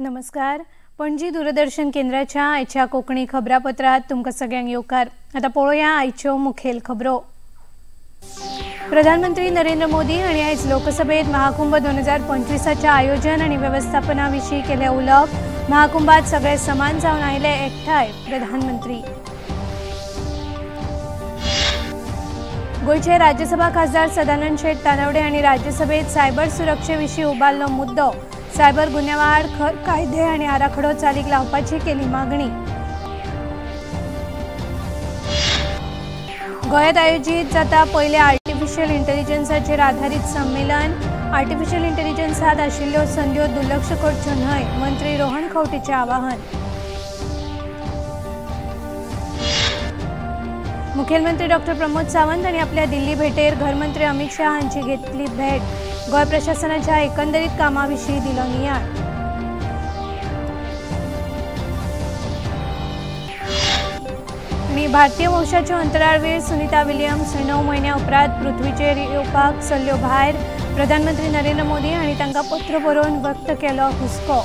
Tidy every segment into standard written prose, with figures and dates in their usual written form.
नमस्कार. पणजी दूरदर्शन केंद्राच्या आयच्या कोंकणी खबरापत्रात तुमकां सगळ्यांक येवकार. आतां पळोवया आयच्यो मुखेल खबरो. प्रधानमंत्री नरेंद्र मोदी हांणी आयज लोकसभेत महाकुंभ 2025 आयोजन आनी वेवस्थापना विशीं केलें उलोवप. महाकुंभात सगळे समान जावन आयले एकठांय. प्रधानमंत्री. गोंयचे राज्यसभा खासदार सदानंद शेट तानावडे हांणी राज्यसभेत सायबर सुरक्षे विशीं उबारलो मुद्दो. सायबर गुन्यांवा आड खर कायदे आनी आराखडो चालीक लावपाची केली मागणी. गोंयांत आयोजीत जाता पयलें आर्टिफिशियल इंटेलिजन्साचेर आधारीत संमेलन. आर्टिफिशियल इंटेलिजन्सांत आशिल्ल्यो संद्यो दुर्लक्ष करच्यो न्हय, मंत्री रोहन खंवटेचें आवाहन. मुखेलमंत्री डॉक्टर प्रमोद सावंत हांणी आपल्या दिल्ली भेटेर घरमंत्री अमित शाह हांची घेतली भेट. गोंय प्रशासनाच्या एकंदरीत कामा विशीं दिलो नियाळ. आनी भारतीय वंशाच्यो अंतराळवीर सुनीता विलियम्स 9 म्हयन्या उपरांत पृथ्वीचेर येवपाक सरल्यो भायर. प्रधानमंत्री नरेंद्र मोदी हांणी तांकां पत्र बरोवन व्यक्त केलो हुस्को.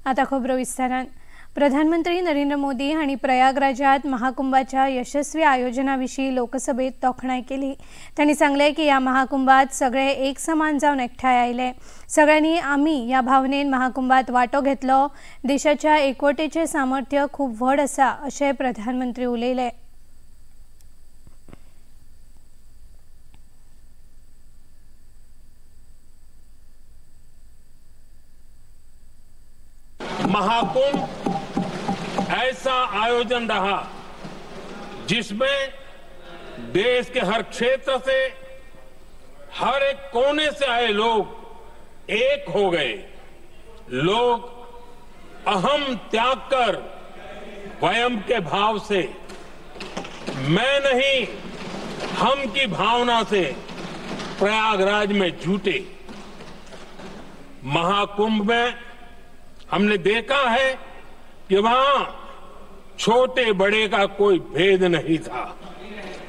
आतां खबरो विस्तारान. प्रधानमंत्री नरेंद्र मोदी हांणी प्रयागराजात महाकुंभाच्या यशस्वी आयोजना विशीं लोकसभेत तोखणाय केली. तांणी सांगलें की ह्या महाकुंभात सगळे एक समान जावन एकठांय आयले. सगळ्यांनी आमी ह्या भावनेन महाकुंभात वांटो घेतलो. देशाच्या एकवटेचें सामर्थ्य खूब व्हड आसा अशें प्रधानमंत्री उलयले. महाकुंभ ऐसा आयोजन रहा जिसमें देश के हर क्षेत्र से, हर एक कोने से आए लोग एक हो गए. लोग अहम त्याग कर वयम के भाव से, मैं नहीं हम की भावना से प्रयागराज में जुटे. महाकुंभ में हमने देखा है कि वहां छोटे बड़े का कोई भेद नहीं था.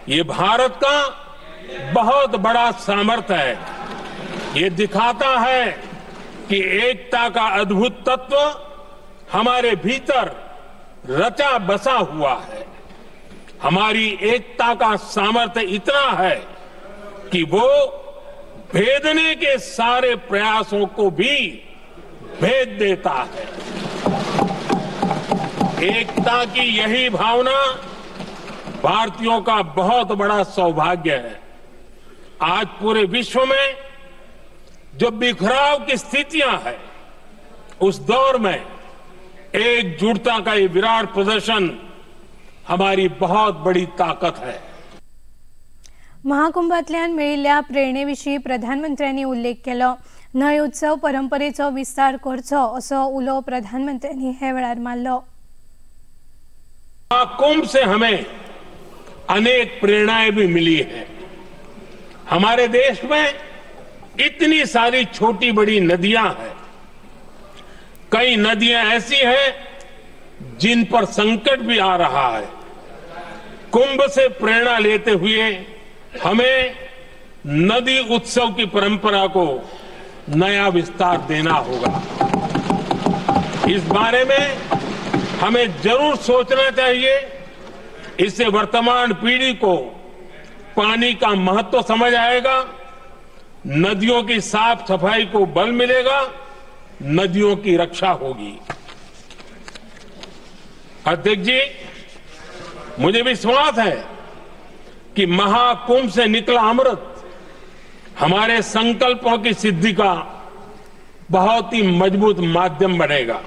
ये भारत का बहुत बड़ा सामर्थ्य है. ये दिखाता है कि एकता का अद्भुत तत्व हमारे भीतर रचा बसा हुआ है. हमारी एकता का सामर्थ्य इतना है कि वो भेदने के सारे प्रयासों को भी भेद देता है. एकता की यही भावना भारतीयों का बहुत बड़ा सौभाग्य है. आज पूरे विश्व में जो बिखराव की स्थितियां हैं, उस दौर में एकजुटता का ये विराट प्रदर्शन हमारी बहुत बड़ी ताकत है. महाकुंभातल्यान मेळिल्ल्या प्रेरणे विशीं प्रधानमंत्र्यांनी उल्लेख केलो. न्हंय उत्सव परंपरेचो विस्तार करचो असो उलो प्रधानमंत्र्यांनी हे वेळार मारलो. महाकुंभ से हमें अनेक प्रेरणाएं भी मिली है. हमारे देश में इतनी सारी छोटी बड़ी नदियां हैं. कई नदियां ऐसी हैं जिन पर संकट भी आ रहा है. कुंभ से प्रेरणा लेते हुए हमें नदी उत्सव की परंपरा को नया विस्तार देना होगा. इस बारे में हमें जरूर सोचना चाहिए. इससे वर्तमान पीढ़ी को पानी का महत्व समझ आएगा, नदियों की साफ सफाई को बल मिलेगा, नदियों की रक्षा होगी. अध्यक्ष जी, मुझे विश्वास है कि महाकुंभ से निकला अमृत हमारे संकल्पों की सिद्धि का बहुत ही मजबूत माध्यम बनेगा.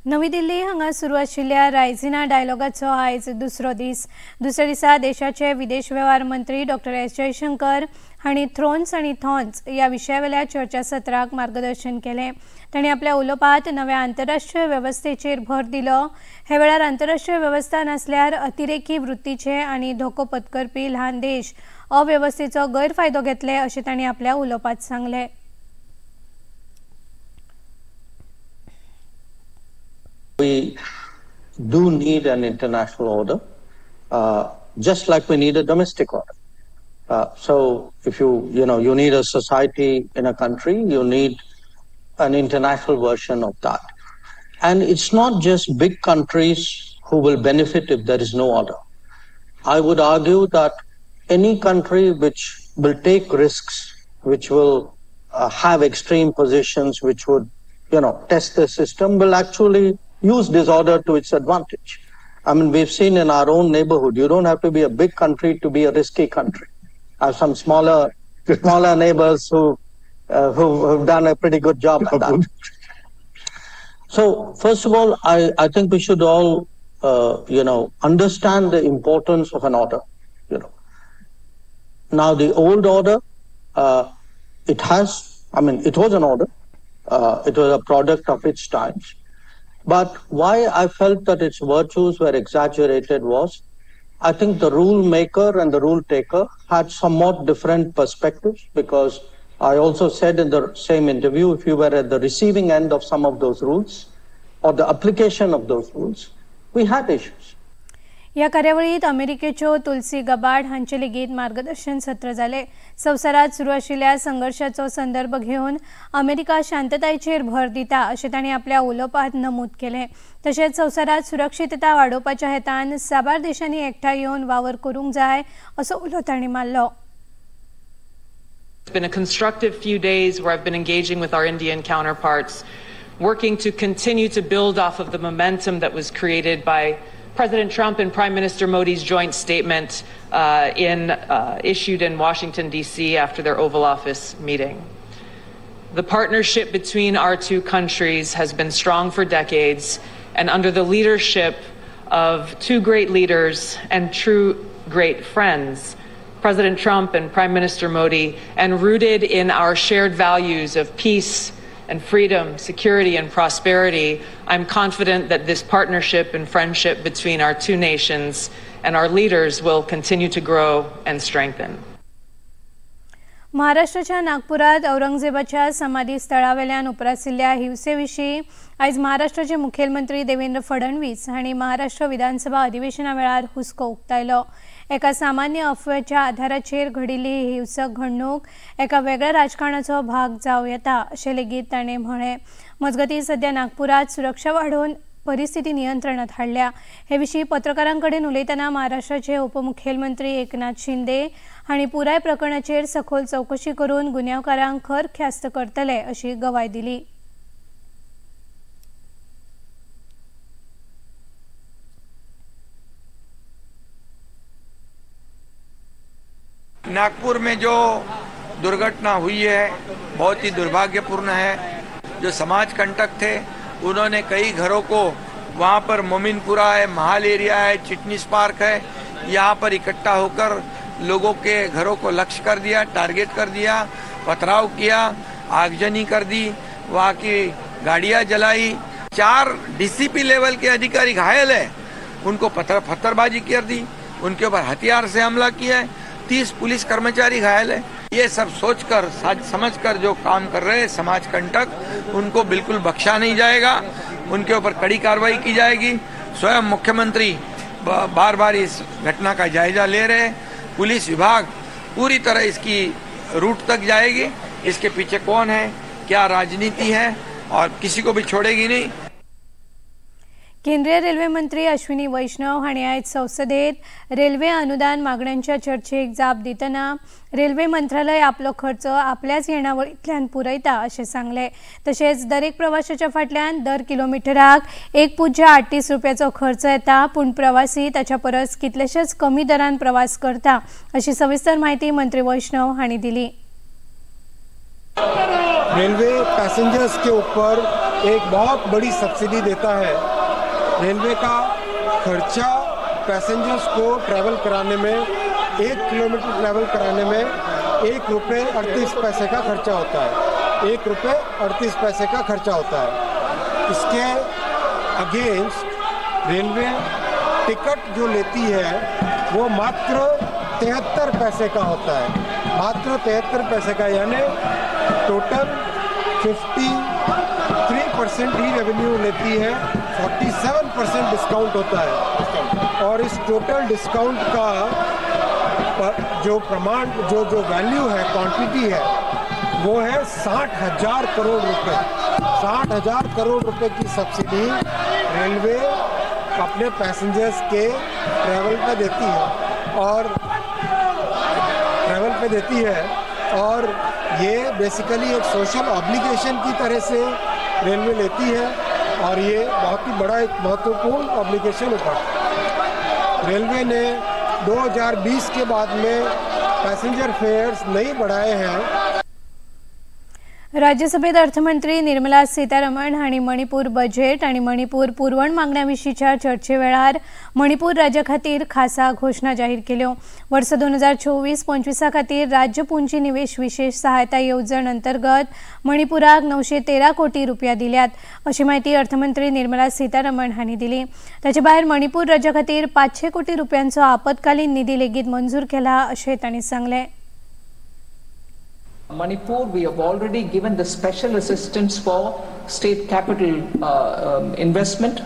नवी दिल्ली हांगा सुरू आशिल्ल्या रायझिना डायलॉगाचो आयज दुसरो दीस. दुसऱ्या दिसा देशाचे विदेश वेव्हार मंत्री डॉक्टर एस जयशंकर हांणी थ्रोन्स आनी थॉन्स ह्या विशयावेल्या चर्चासत्राक मार्गदर्शन केलें. तांणी आपल्या उलोवपांत नव्या आंतरराष्ट्रीय वेवस्थेचेर भर दिलो. हे वेळार आंतरराष्ट्रीय वेवस्था नासल्यार अतिरेकी वृत्तीचे आनी धोको पत्करपी ल्हान देश अवेवस्थेचो गैरफायदो घेतले अशें तांणी आपल्या उलोवपांत सांगलें. We do need an international order, just like we need a domestic order. So if you need a society in a country, you need an international version of that. And it's not just big countries who will benefit if there is no order. I would argue that any country which will take risks, which will have extreme positions, which would, test the system, will actually use disorder to its advantage. I mean, we've seen in our own neighborhood, you don't have to be a big country to be a risky country. I have some smaller neighbors who have done a pretty good job at that. So, first of all, I think we should all, understand the importance of an order. Now, the old order, it was an order. It was a product of its times. But why I felt that its virtues were exaggerated was, I think the rule maker and the rule taker had somewhat different perspectives, because I also said in the same interview, if you were at the receiving end of some of those rules or the application of those rules, we had issues. ह्या कार्यावळीत अमेरिकेच्यो तुलसी Gabbard हांचे लेगीत मार्गदर्शन सत्र जालें. संवसारांत सुरू आशिल्ल्या संघर्शाचो संदर्भ घेवन अमेरिका शांततायेचेर भर दिता अशें तांणी आपल्या उलोवपांत नमूद केलें. तशेंच संवसारांत सुरक्षितता वाडोवपाच्या हेतान साबार देशांनी एकठांय येवन वावर करूंक जाय असो उलो तांणी मारलो. It's been a constructive few days where I've been engaging with our Indian counterparts, working to continue to build off of the momentum that was created by President Trump and Prime Minister Modi's joint statement issued in Washington, D.C. after their Oval Office meeting. The partnership between our two countries has been strong for decades, and under the leadership of two great leaders and true great friends, President Trump and Prime Minister Modi, and rooted in our shared values of peace and freedom, security and prosperity, I'm confident that this partnership and friendship between our two nations and our leaders will continue to grow and strengthen. महाराष्ट्राच्या नागपुरात औरंगजेबाच्या समाधी स्थळावेल्यान उप्रासिल्ल्या हिंसेविशीं आयज महाराष्ट्राचे मुखेलमंत्री देवेंद्र फडणवीस हांणी महाराष्ट्र विधानसभा अधिवेशना वेळार हुस्को उक्तायलो. एका सामान्य अफवेच्या आधाराचेर घडिल्ली ही हिंसक घडणूक एका वेगळ्या राजकारणाचो भाग जावं येता अशें लेगीत ताणें म्हळें. मजगतीं सध्या नागपुरात सुरक्षा वाडोवन परिस्थिती नियंत्रणात हाडल्या. हे विशीं पत्रकारां कडेन उलयतना महाराष्ट्राचे उपमुखेलमंत्री एकनाथ शिंदे हांणी पुराय प्रकरणाचेर सखोल चवकशी करून गुन्यांवकारांक खर ख्यास्त करतले अशी गवाय दिली. नागपुर में जो दुर्घटना हुई है बहुत ही दुर्भाग्यपूर्ण है. जो समाज कंटक थे उन्होंने कई घरों को वहाँ पर मोमिनपुरा है, महाल एरिया है, चिटनीस पार्क है, यहाँ पर इकट्ठा होकर लोगों के घरों को लक्ष्य कर दिया, टारगेट कर दिया, पथराव किया, आगजनी कर दी, वहाँ की गाड़ियाँ जलाई. 4 डीसीपी लेवल के अधिकारी घायल है, उनको पत्थरबाजी कर दी, उनके ऊपर हथियार से हमला किया है. 30 पुलिस कर्मचारी घायल है. ये सब सोचकर समझकर जो काम कर रहे हैं समाज कंटक, उनको बिल्कुल बख्शा नहीं जाएगा, उनके ऊपर कड़ी कार्रवाई की जाएगी. स्वयं मुख्यमंत्री बार बार इस घटना का जायजा ले रहे हैं. पुलिस विभाग पूरी तरह इसकी रूट तक जाएगी, इसके पीछे कौन है, क्या राजनीति है, और किसी को भी छोड़ेगी नहीं. केंद्रीय रेल्वे मंत्री अश्विनी वैष्णव हांणी आयज संसदेत रेल्वे अनुदान मागण्यांच्या चर्चेक जाप दितना रेल्वे मंत्रालय आपलो खर्च आपल्याच येणावळींतल्यान पुरयता अशें सांगलें. तशेंच दरेक प्रवाशाच्या फाटल्यान दर किलोमिटराक 1.38 रुपयाचो खर्च येता, पूण प्रवासी ताच्या परस कितलेशेच कमी दरान प्रवास करता अशी सविस्तर म्हायती मंत्री वैष्णव हांणी दिली. रेलवे पैसेंजर्स के ऊपर एक बहुत बड़ी सब्सिडी देता है. रेलवे का खर्चा पैसेंजर्स को ट्रैवल कराने में, 1 किलोमीटर ट्रैवल कराने में 1.38 रुपये का खर्चा होता है. 1.38 रुपये का खर्चा होता है. इसके अगेंस्ट रेलवे टिकट जो लेती है वो मात्र 73 पैसे का होता है, मात्र 73 पैसे का, यानी टोटल 53% ही रेवेन्यू लेती है, 47% डिस्काउंट होता है. और इस टोटल डिस्काउंट का जो प्रमाण जो जो वैल्यू है, क्वांटिटी है, वो है 60,000 करोड़ रुपए। 60,000 करोड़ रुपए की सब्सिडी रेलवे अपने पैसेंजर्स के ट्रैवल पे देती है और ट्रैवल पे देती है और ये बेसिकली एक सोशल ऑब्लिगेशन की तरह से रेलवे लेती है और ये बहुत ही बड़ा एक महत्वपूर्ण ऑब्लिगेशन होता है। रेलवे ने 2020 के बाद में पैसेंजर फेयर्स नहीं बढ़ाए हैं। राज्यसभेत अर्थमंत्री निर्मला सीतारमण हांणी मणिपूर बजेट आनी मणिपूर पुरवण मागण्या विशींच्या चर्चे वेळार मणिपूर राज्या खातीर खासा घोशणा जाहीर केल्यो। वर्स 2024-25 खातीर राज्य पुंजी निवेश विशेष सहायता येवजण अंतर्गत मणिपुराक 913 कोटी रुपया दिल्यात अशी माहिती अर्थमंत्री निर्मला सीतारमण हांणी दिली। ताचे भायर मणिपूर राज्या खातीर 500 कोटी रुपयांचो आपत्कालीन निधी लेगीत मंजूर केला अशें तांणी सांगलें। Manipur, we have already given the special assistance for state capital investment,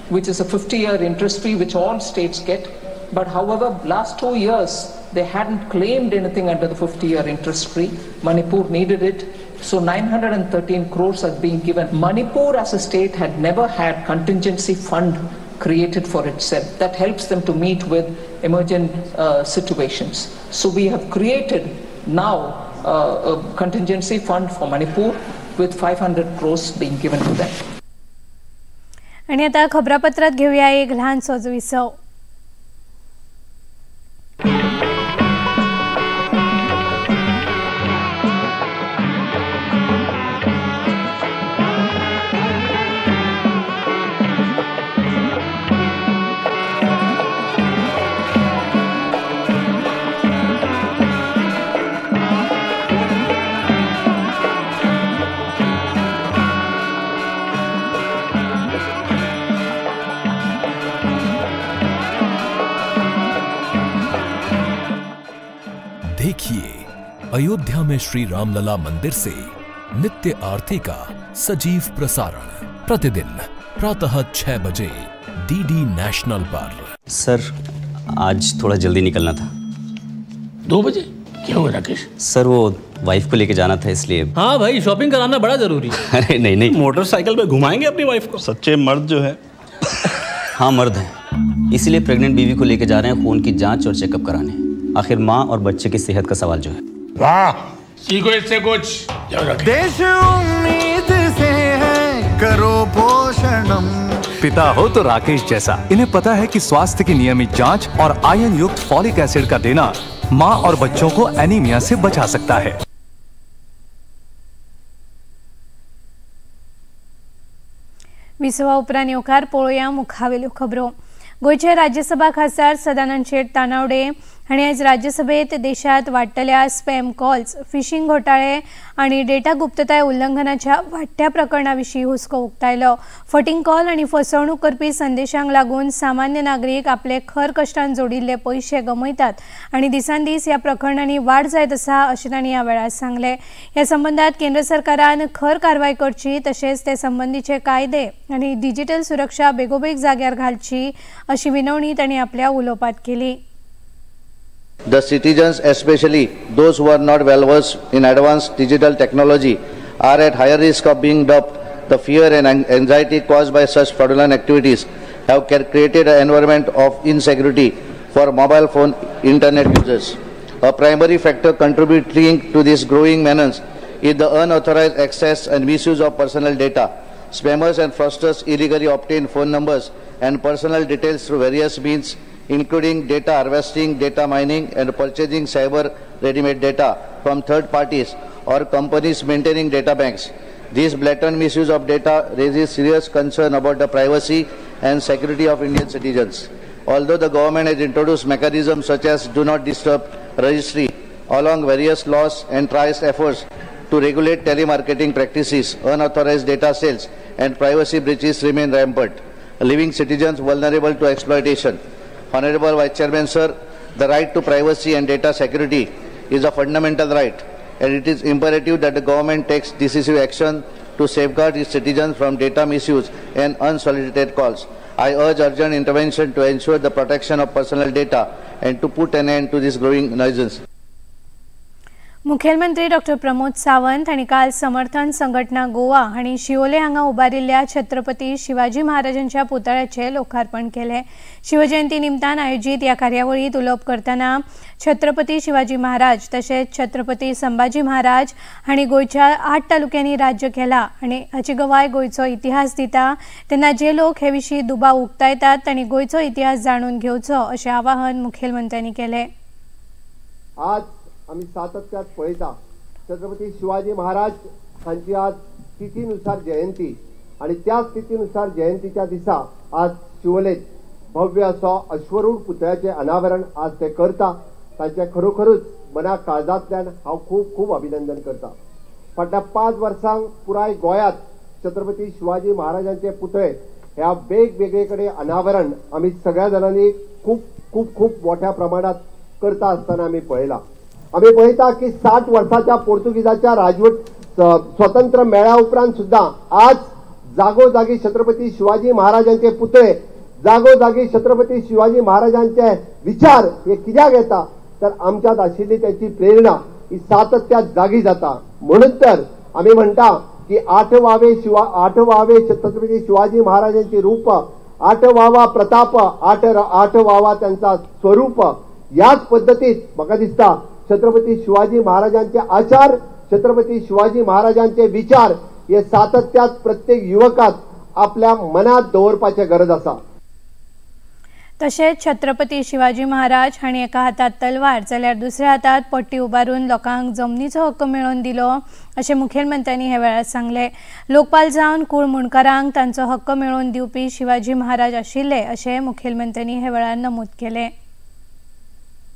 which is a 50-year interest free, which all states get. But however, last 2 years, they hadn't claimed anything under the 50-year interest free. Manipur needed it. So 913 crores are being given. Manipur as a state had never had contingency fund created for itself that helps them to meet with emergent situations. So we have created now a contingency fund for Manipur with 500 crores being given to them. आणि आता खबरापत्रात घेऊया एक लहानसो विसव। देखिए अयोध्या में श्री रामलला मंदिर से नित्य आरती का सजीव प्रसारण प्रतिदिन प्रातः 6 बजे डीडी नेशनल पर। सर आज थोड़ा जल्दी निकलना था। 2 बजे? क्या हुआ राकेश? सर वो वाइफ को लेके जाना था इसलिए। हाँ भाई, शॉपिंग कराना बड़ा जरूरी। अरे नहीं नहीं, मोटरसाइकिल पे घुमाएंगे अपनी वाइफ को। सच्चे मर्द जो है। हाँ मर्द हैं, इसीलिए प्रेग्नेंट बीवी को लेके जा रहे हैं खून की जांच और चेकअप कराने। आखिर माँ और बच्चे की सेहत का सवाल जो है। वाह, सीखो इससे कुछ। देश उम्मीद से है, करो पोषणम। पिता हो तो राकेश जैसा। इन्हें पता है कि स्वास्थ्य की नियमित जांच और आयरन युक्त फॉलिक एसिड का देना माँ और बच्चों को एनीमिया से बचा सकता है। विसवा उपरांत येवकार पळोवया मुखावेल्यो खबरो। गोंयचे राज्यसभा खासदार सदानंद शेट तानावडे हांणी आयज राज्यसभेत देशांत वाडटल्या स्पॅम कॉल्स, फिशिंग घोटाळे आनी डेटा गुप्तताय उल्लंघनाच्या वाडट्या प्रकरणा विशीं हुस्को उक्तायलो। फटींग कॉल आनी फसवणूक करपी संदेशांक लागून सामान्य नागरीक आपले खर कश्टान जोडिल्ले पयशे गमयतात आनी दिसान दीस ह्या प्रकरणांनी वाड जायत आसा अशें तांणी ह्या वेळार सांगलें। ह्या संबंदांत केंद्र सरकारान खर कारवाय करची तशेंच ते संबंदीचे कायदे आनी डिजिटल सुरक्षा बेगोबेग जाग्यार घालची अशी विनवणी तांणी आपल्या उलोवपात केली। The citizens, especially those who are not well versed in advanced digital technology, are at higher risk of being duped. The fear and anxiety caused by such fraudulent activities have created an environment of insecurity for mobile phone internet users. A primary factor contributing to this growing menace is the unauthorized access and misuse of personal data. Spammers and fraudsters illegally obtain phone numbers and personal details through various means, including data harvesting, data mining, and purchasing cyber ready-made data from third parties or companies maintaining data banks. This blatant misuse of data raises serious concern about the privacy and security of Indian citizens. Although the government has introduced mechanisms such as Do Not Disturb Registry, along various laws and tries efforts to regulate telemarketing practices, unauthorized data sales and privacy breaches remain rampant, leaving citizens vulnerable to exploitation. Honorable Vice Chairman, sir, the right to privacy and data security is a fundamental right, and it is imperative that the government takes decisive action to safeguard its citizens from data misuse and unsolicited calls. I urge urgent intervention to ensure the protection of personal data and to put an end to this growing nuisance. मुखेलमंत्री doctor Pramod Sawant हांणी काल समर्थन संघटना गोवा हांणी शिवोले हांगा उबारिल्ल्या छत्रपती शिवाजी महाराजांच्या पुतळ्याचें लोकार्पण केलें. शिवजयंती निमतान आयोजीत ह्या कार्यावळींत उलोवप करतना छत्रपती शिवाजी महाराज तशेंच छत्रपती संभाजी महाराज हांणी गोंयच्या 8 तालुक्यांनी राज्य केलां आनी हाची गवाय गोंयचो इतिहास दिता. तेन्ना जे लोक हे विशीं दुबाव उक्तायतात तांणी गोंयचो इतिहास जाणून घेवचो अशें आवाहन मुखेलमंत्र्यांनी केलें. आज आमी सातत्यात पळयता छत्रपती शिवाजी महाराज हांची आज तिथीनुसार जयंती आनी त्याच तिथीनुसार जयंतीच्या दिसा आज शिवोलेत भव्य असो अश्वरूढ पुतळ्याचें अनावरण आज ते करता. तांचे खरोखरूच मना काळजांतल्यान हांव खूब खूब अभिनंदन करता. फाटल्या 5 वर्सांक पुराय गोंयांत छत्रपती शिवाजी महाराजांचे पुतळे ह्या वेगवेगळे कडेन अनावरण आमी सगळ्या जाणांनी खूब खूब खूब मोठ्या प्रमाणात करता आसतना आमी पळयलां. आमी पळयता की 60 वर्साच्या पोर्तुगीजाच्या राजवट स्वतंत्र मेळ्या उपरांत सुद्दां आज जागोजागी छत्रपती शिवाजी महाराजांचे पुतळे, जागोजागी छत्रपती शिवाजी महाराजांचे विचार हे कित्याक येता तर आमच्यात आशिल्ली त्याची प्रेरणा ही सातत्यात जागी जाता. म्हणून तर आमी म्हणटा की आठवावे छत्रपती शिवाजी महाराजांचे रूप, आठवावा प्रताप, आठवावा त्यांचा स्वरूप. याच पद्दतीत म्हाका दिसता छत्रपती शिवाजी महाराजांचे आचार, छत्रपती शिवाजी महाराजांचे विचार हे सातत्यात प्रत्येक युवकात आपल्या मनात दवरपाची गरज आसा. तशेंच छत्रपती शिवाजी महाराज हांणी एका हातात तलवार जाल्यार दुसऱ्या हातात पट्टी उबारून लोकांक जमनीचो हक्क मेळोवन दिलो अशें मुखेलमंत्र्यांनी ह्या वेळार सांगलें. लोकपाल जावन कूळ मुंडकारांक तांचो हक्क मेळोवन दिवपी शिवाजी महाराज आशिल्ले अशें मुखेलमंत्र्यांनी ह्या वेळार नमूद केलें.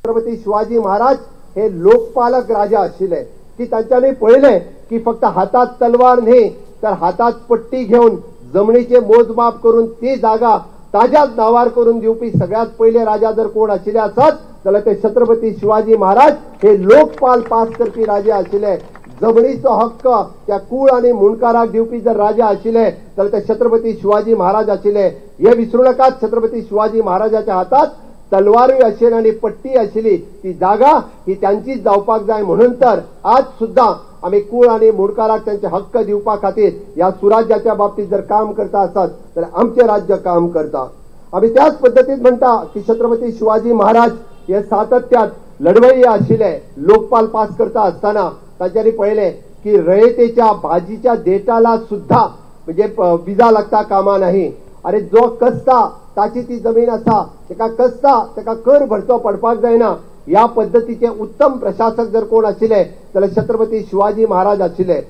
छत्रपती शिवाजी महाराज हे लोकपालक राजा आशिल्ले की तांच्यांनी पळयलें की फक्त हातात तलवार न्ही तर हातात पट्टी घेवन जमनीचे मोजमाप करून ती जागा ताज्याच नावार करून दिवपी सगळ्यात पयले राजा जर कोण आशिल्ले आसत जाल्यार ते छत्रपती शिवाजी महाराज हे लोकपाल पास करपी राजा आशिल्ले. जमनीचो हक्क त्या कूळ आनी मुंडकाराक दिवपी जर राजा आशिल्ले जाल्यार ते छत्रपती शिवाजी महाराज आशिल्ले. हे विसरू नाकात, छत्रपती शिवाजी महाराजाच्या हातात तलवारूय आशिल्ली आनी पट्टी आशिल्ली, ती जागा ही तांचीच जावपाक जाय. म्हणून तर आज सुद्दां आमी कूळ आनी मुंडकाराक तांचे हक्क दिवपा खातीर ह्या सुराज्याच्या बाबतीत जर काम करता आसत जाल्यार आमचें राज्य काम करता. आमी त्याच पद्दतीन म्हणटा की छत्रपती शिवाजी महाराज हे सातत्यात लढवय्ये आशिल्ले. लोकपाल पास करता आसतना तांच्यांनी पळयलें की रयतेच्या भाजीच्या देठाला सुद्दां म्हणजे विजा लागता कामा नाही. अरे जो कसता ताची ती जमीन आसा, ताका कसता ताका कर भरचो पडपाक जायना. ह्या पद्दतीचे उत्तम प्रशासक जर कोण आशिल्ले जाल्यार छत्रपती शिवाजी महाराज आशिल्ले.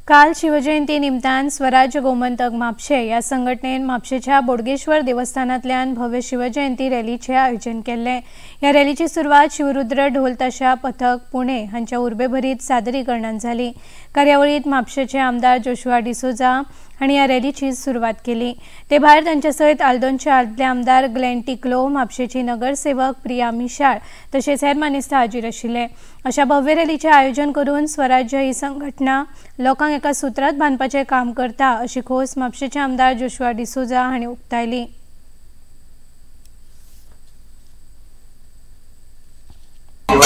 काल शिवजयंती निमतान स्वराज्य गोमंतक म्हापशें ह्या संघटनेन म्हापशेच्या बोडगेश्वर देवस्थानांतल्यान भव्य शिवजयंती रॅलीचें आयोजन केल्लें. ह्या रॅलीची सुरवात शिवरुद्र ढोलताशा पथक पुणे हांच्या उर्बेभरीत सादरीकरणान जाली. कार्यावळींत म्हापशेचे आमदार जोशुआ डिसोजा हांणी ह्या रॅलीची सुरवात केली. ते भायर तांचे सयत आल्दोनचे आदले आमदार ग्लॅन टिकलो, म्हापशेची नगरसेवक प्रिया मिशाळ तशेंच हेर मानेस्त हाजीर आशिल्ले. अशा भव्य रॅलीचें आयोजन करून स्वराज्य ही संघटना लोकांक एका सुत्रात बांदपाचें काम करता अशी खोस म्हापशेचे आमदार जोशुआ डिसोजा हांणी उक्तायली. रॅली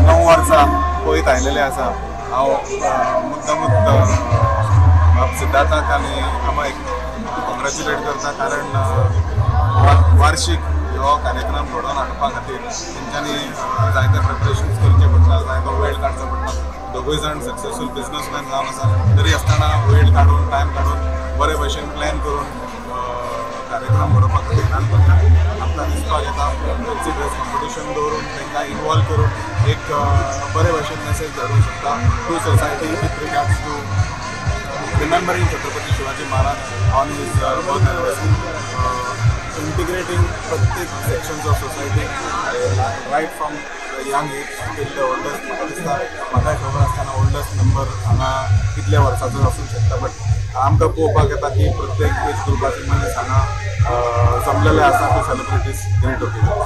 9 वर्सां पळयत आयिल्ले आसा. हांव मुद्दामूच सिद्धार्थाक आनी अमयक कॉंग्रेच्युलेट करता, कारण वार्षिक हो कार्यक्रम घडोवन हाडपा खातीर तेंच्यांनी जायते प्रिपरेशन्स करचे पडटा, जायतो वेळ काडचो पडटा. दोगूय जाण सक्सेसफूल बिजनसमॅन जावन आसा तरी आसतना वेळ काडून, टायम काडून बरे भशेन प्लॅन करून कार्यक्रम घडोवपा खातीर आमकां दिसपाक येता. फॅन्सी ड्रेस कॉम्पिटिशन दवरून तांकां इनवॉल्व करून एक बरे भशेन मेसेज धाडूंक शकता to society with regards to remembering Chhatrapati Shivaji Maharaj on his birth anniversary, integrating प्रत्येक sections of society right from young age till the oldest. म्हाका दिसता म्हाकाय खबर आसतना ओल्डस्ट नंबर हांगा कितल्या वर्सांचो आसूंक शकता, बट आमकां पळोवपाक येता की प्रत्येक एज ग्रुपाचे मनीस हांगा जमलेले आसा to celebrate this great occasion.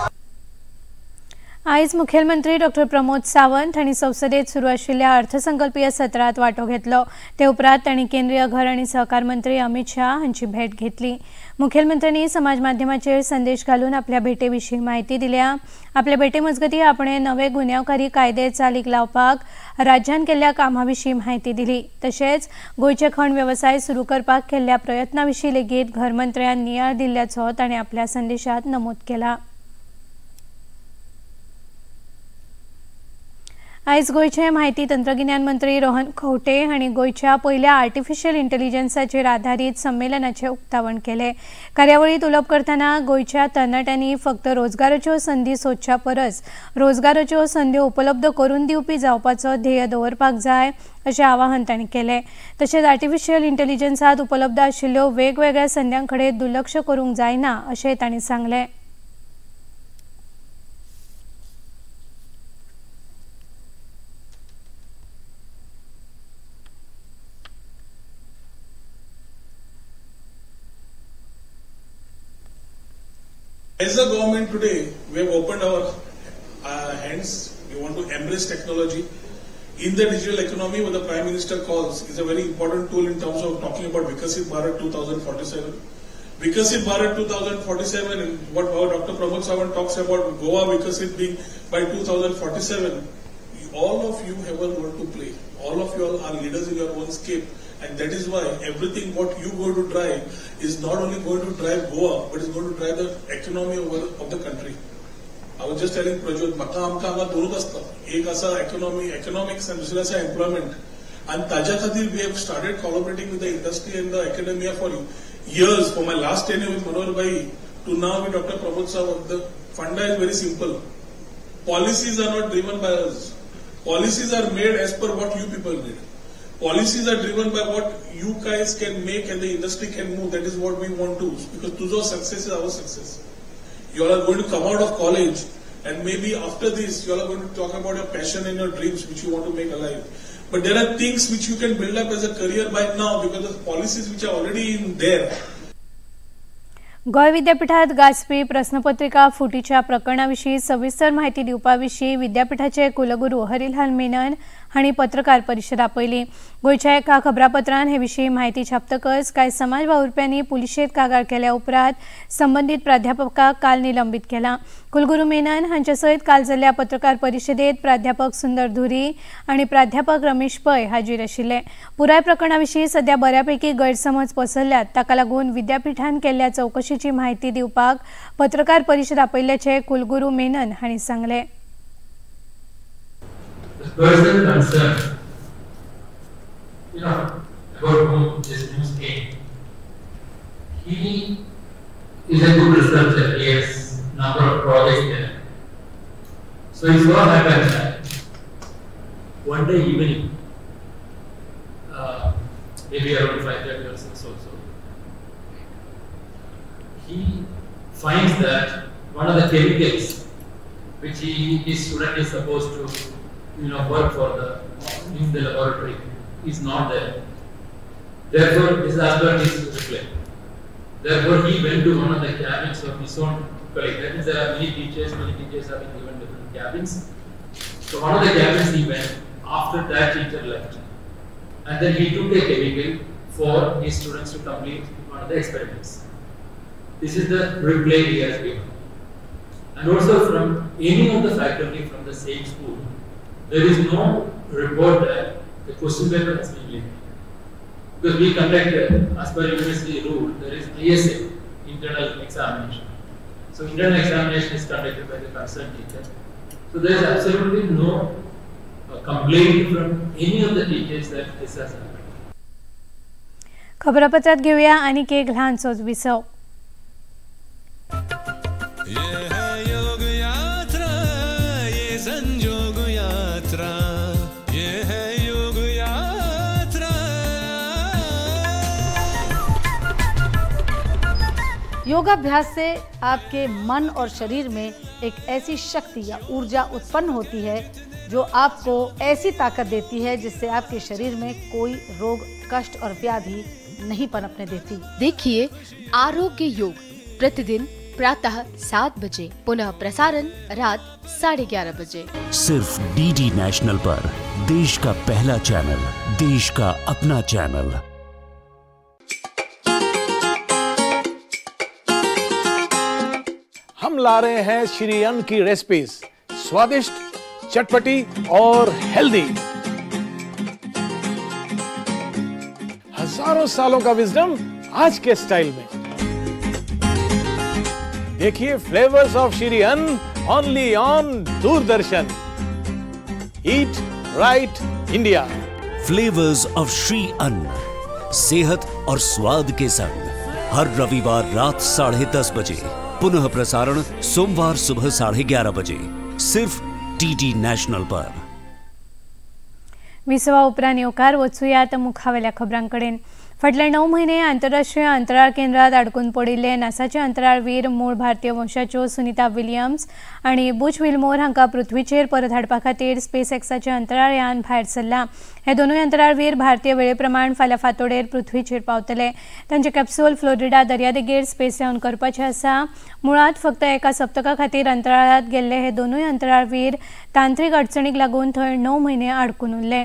आयज मुखेलमंत्री डॉक्टर प्रमोद सावंत हांणी संसदेत सुरू आशिल्ल्या अर्थसंकल्पीय सत्रांत वांटो घेतलो. ते उपरांत तांणी केंद्रीय घर आनी सहकार मंत्री अमित शाह हांची भेट घेतली. मुखेलमंत्र्यांनी समाज माध्यमाचेर संदेश घालून आपल्या भेटे विशीं म्हायती दिल्या. आपल्या भेटे मजगतीं आपणे नवे गुन्यांवकारी कायदे चालीक लावपाक राज्यान केल्ल्या कामा विशीं म्हायती दिली. तशेंच गोंयचे खण वेवसाय सुरू करपाक केल्ल्या प्रयत्नां विशीं लेगीत घरमंत्र्यान नियाळ दिल्ल्याचो तांणी आपल्या संदेशात नमूद केला. आयज गोंयचे म्हायती तंत्रगिन्यान मंत्री रोहन खंवटे हांणी गोंयच्या पयल्या आर्टिफिशियल इंटेलिजन्साचेर आधारीत संमेलनाचें उक्तावण केलें. कार्यावळींत उलोवप करतना गोंयच्या तरणाट्यांनी फक्त रोजगाराच्यो संदी सोदच्या परस रोजगाराच्यो संदी उपलब्ध करून दिवपी जावपाचो ध्येय दवरपाक जाय अशें आवाहन तांणी केलें. तशेंच आर्टिफिशियल इंटेलिजन्सांत उपलब्ध आशिल्ल्यो वेगवेगळ्या संद्यां कडेन दुर्लक्ष करूंक जायना अशें तांणी सांगलें. As a government today, we have opened our hands. We want to embrace technology. In the digital economy, what the Prime Minister calls is a very important tool in terms of talking about Vikasit Bharat 2047. Vikasit Bharat 2047, and what our Dr. Pramod Sawant talks about Goa Vikasit being by 2047, all of you have a role to play. All of you all are leaders in your own scape. And that is why everything what you going to drive is not only going to drive Goa, but is going to drive the economy of the country. I was just telling Prajwal, म्हाका आमकां हांगा दोनूच आसता, एक आसा economy, economics, and दुसरें आसा employment. And ताज्या खातीर we have started collaborating with the industry and the academia for years. For my last tenure with Manohar Bhai to now with Dr. Pramod Sawant, the funda is very simple. Policies are not driven by us. Policies are made as per what you people need. Policies are driven by what you guys can make and the industry can move. That is what we want to, because Tuzo success is our success. You all are going to come out of college and maybe after this you all are going to talk about your passion and your dreams which you want to make alive. But there are things which you can build up as a career by now because of policies which are already in there. Goa विद्यापीठात गाजपी प्रश्नपत्रिका फुटीच्या प्रकरणाविशीं सविस्तर म्हायती दिवपाविशीं विद्यापीठाचे कुलगुरू हरिलाल मेनन हांणी पत्रकार परिशद आपयली. गोंयच्या एका खबरापत्रान हे विशीं म्हायती छापतकच कांय समाज वावुरप्यांनी पुलिशेंत कागाळ केल्या उपरांत संबंदीत प्राध्यापकाक काल निलंबीत केला. कुलगुरू मेनन हांचे सयत काल जाल्ल्या पत्रकार परिशदेत प्राध्यापक सुंदर धुरी आनी प्राध्यापक रमेश पै हाजीर आशिल्ले. पुराय प्रकरणाविशीं सध्या बऱ्यापैकी गैरसमज पसरल्यात, ताका लागून विद्यापीठान केल्ल्या चवकशीची म्हायती दिवपाक पत्रकार परिशद आपयल्ल्याचें कुलगुरू मेनन हांणी सांगलें. The person concerned, about whom this news came, he is a good researcher. He has number of projects there. So it so happened that one day evening, maybe around 5:30 or 6 or so, he finds that one of the chemicals which his student is supposed to work for in the laboratory is not there. Therefore, this is as per his reply. Therefore, he went to one of the cabins of his own colleague. That means there are many teachers have been given different cabins. So one of the cabins he went after that teacher left. And then he took a chemical for his students to complete one of the experiments. This is the reply he has given. And also from any of the faculty from the same school, there is no report that the question paper has been leaked. Because we conducted, as per university rule, there is ISA, internal examination. So internal examination is conducted by the concerned teacher. So there is absolutely no complaint from any of the teachers that this has happened. खबरापत्रात घेऊया आणखी एक लहानसोच विसव. योगाभ्यास से आपके मन और शरीर में एक ऐसी शक्ति या ऊर्जा उत्पन्न होती है जो आपको ऐसी ताकत देती है जिससे आपके शरीर में कोई रोग, कष्ट और व्याधि नहीं पनपने देती। देखिए आरोग्य योग प्रतिदिन प्रातः 7 बजे, पुनः प्रसारण रात 11:30 बजे, सिर्फ डीडी नेशनल पर, देश का पहला चैनल, देश का अपना चैनल। हम ला रहे हैं श्री अन्न की रेसिपीज, स्वादिष्ट, चटपटी और हेल्दी। हजारों सालों का विजडम आज के स्टाइल में। देखिए flavours of Shri Anna only on Doordarshan. Eat right India. Flavours of Shri Anna, सेहत और स्वाद के संग, हर रविवार रात 10:30 बजे, पुनः प्रसारण सोमवार सुबह 11:30 बजे, सिर्फ डीडी नॅशनल पर। विसवा उपरांत येवकार वचुया मुखावेल्या खबरांकडेन। फाटले 9 म्हयने आंतरराष्ट्रीय अंतराळ केंद्रात अडकून पडिल्ले नासाचे अंतराळवीर मूळ भारतीय वंशाच्यो सुनीता विलियम्स आनी बुच विल्मोर हांकां पृथ्वीचेर परत हाडपा खातीर स्पेस एक्साचें अंतराळयान भायर सरलां। हे दोनूय अंतराळवीर भारतीय वेळे प्रमाण फाल्यां फांतोडेर पृथ्वीचेर पावतले। तांचे कॅप्सूल फ्लोरिडा दर्यादेगेर स्पेस डावन करपाचें आसा। मुळांत फक्त एका सप्तका खातीर अंतराळांत गेल्ले हे दोनूय अंतराळवीर तांत्रीक अडचणीक लागून थंय 9 म्हयने अडकून उरले।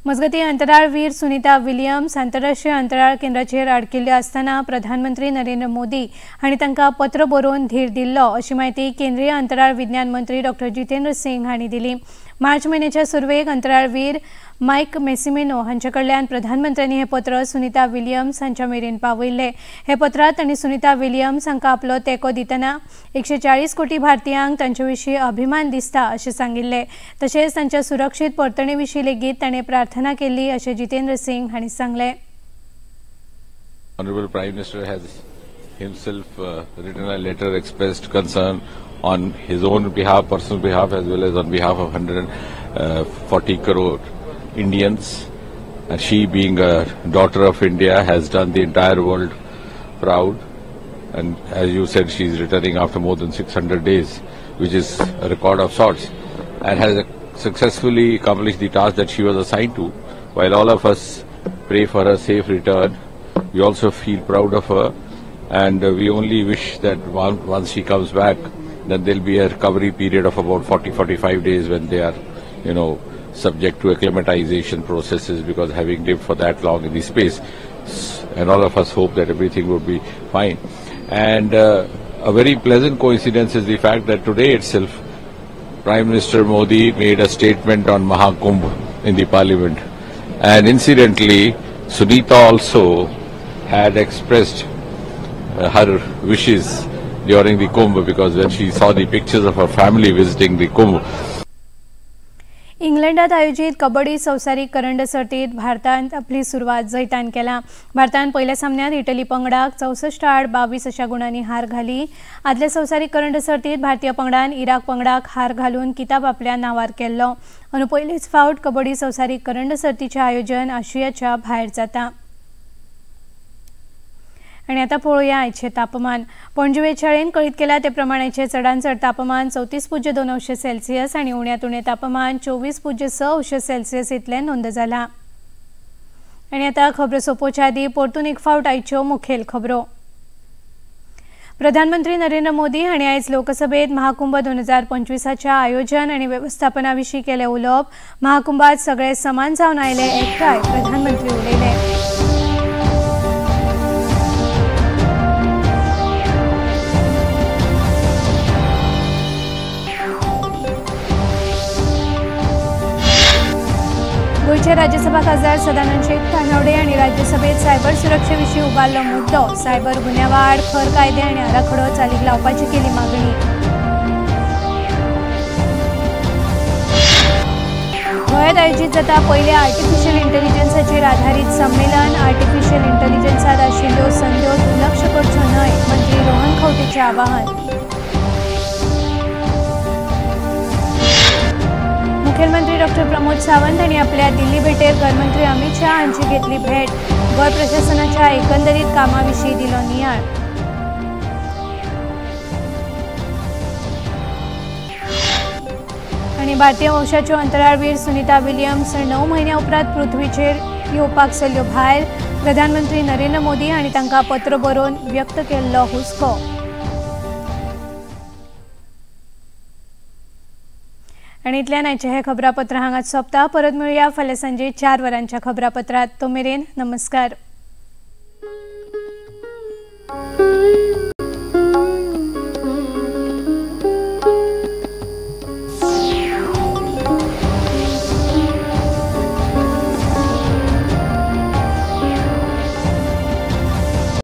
मजगती अंतराळवीर सुनीता विलियम्स आंतरराष्ट्रीय अंतराळ केंद्राचेर अडकिल्ले आसतना प्रधानमंत्री नरेंद्र मोदी हांणी तांकां पत्र बरोवन धीर दिल्लो अशी म्हायती केंद्रीय अंतराळ विज्ञान मंत्री डॉक्टर जितेंद्र सिंग हांणी दिली। मार्च म्हयन्याच्या सुरवेक अंतराळवीर मायक मेसिमेनो हांचे कडल्यान प्रधानमंत्र्यांनी हें पत्र सुनीता विलियम्स हांच्या मेरेन पावयिल्लें। हे पत्रांत तांणी सुनीता विलियम्स हांकां आपलो तेंको दितना 140 कोटी भारतीयांक तांचे विशीं अभिमान दिसता अशें सांगिल्लें। तशेंच तांच्या सुरक्षीत परतणे विशीं लेगीत ताणें प्रार्थना केली अशें जितेंद्र सिंग हांणी सांगलें। Honorable Prime Minister has himself written a letter, expressed concern on his own behalf, personal behalf, as well as on behalf of 140 crore Indians. And she, being a daughter of India, has done the entire world proud. And as you said, she is returning after more than 600 days, which is a record of sorts, and has successfully accomplished the task that she was assigned to. While all of us pray for her safe return, we also feel proud of her, and we only wish that once she comes back, then there'll be a recovery period of about 40-45 days when they are, you know, subject to acclimatization processes, because having lived for that long in the space, and all of us hope that everything would be fine. And a very pleasant coincidence is the fact that today itself, Prime Minister Modi made a statement on Mahakumbh in the parliament. And incidentally, Sunita also had expressed her wishes during the Kumbh, because when she saw the pictures of her family visiting the Kumbh. इंग्लंडात आयोजित कबड्डी संवसारीक करंड सर्तीत भारतान आपली सुरवात जैतान केला। भारतान पयल्या सामन्यात इटली पंगडाक 64-22 अशा गुणांनी हार घाली। आदल्या संवसारीक करंड सर्तीत भारतीय पंगडान इराक पंगडाक हार घालून किताब आपल्या नांवार केल्लो। अंदू पयलीच फावट कबड्डी संवसारीक करंड सर्तीचें आयोजन आशियाच्या भायर जाता। आनी आतां पळोवया आयचें तापमान। पणजे वेधशाळेन कळीत केलां ते प्रमाण आयचें चडांत चड तापमान 34.2 अंश सेल्सियस आनी उण्यांत उणें तापमान 24.6 अंश सेल्सियस इतलें नोंद जालां। आनी आतां खबरो सोंपोवच्या आदीं परतून एक फावट आयच्यो मुखेल खबरो। प्रधानमंत्री नरेंद्र मोदी हांणी आयज लोकसभेत महाकुंभ 2025च्या आयोजन आनी वेवस्थापना विशीं केलें उलोवप। महाकुंभात सगळे समान जावन आयले एकठांय, प्रधानमंत्री उलयले। गोंयचे राज्यसभा खासदार सदानंद शेट तानावडे आनी राज्यसभेत सायबर सुरक्षेविशीं उबारलो मुद्दो। सायबर गुन्यांवा आड खर कायदे आनी आराखडो चालीक लावपाची केली मागणी। गोंयांत आयोजीत जाता पयलें आर्टिफिशियल इंटेलिजन्साचेर आधारीत संमेलन। आर्टिफिशियल इंटेलिजन्सांत आशिल्ल्यो संद्यो दुर्लक्ष करच्यो न्हय, मंत्री रोहन खंवटेचें आवाहन। मुखेलमंत्री डॉक्टर प्रमोद सावंत हांणी आपल्या दिल्ली भेटेर घरमंत्री अमित शाह हांची घेतली भेट। गोंय प्रशासनाच्या एकंदरीत कामा विशीं दिलो नियाळ। आनी भारतीय वंशाच्यो अंतराळवीर सुनीता विलियम्स 9 म्हयन्या उपरांत पृथ्वीचेर येवपाक सरल्यो भायर। प्रधानमंत्री नरेंद्र मोदी हांणी तांकां पत्र बरोवन व्यक्त केल्लो हुस्को। आनी इतल्यान आयचें हें खबरापत्र हांगाच सोंपता. परत मेळुया फाल्यां सांजे 4 वरांच्या खबरापत्रांत. तो मेरेन नमस्कार.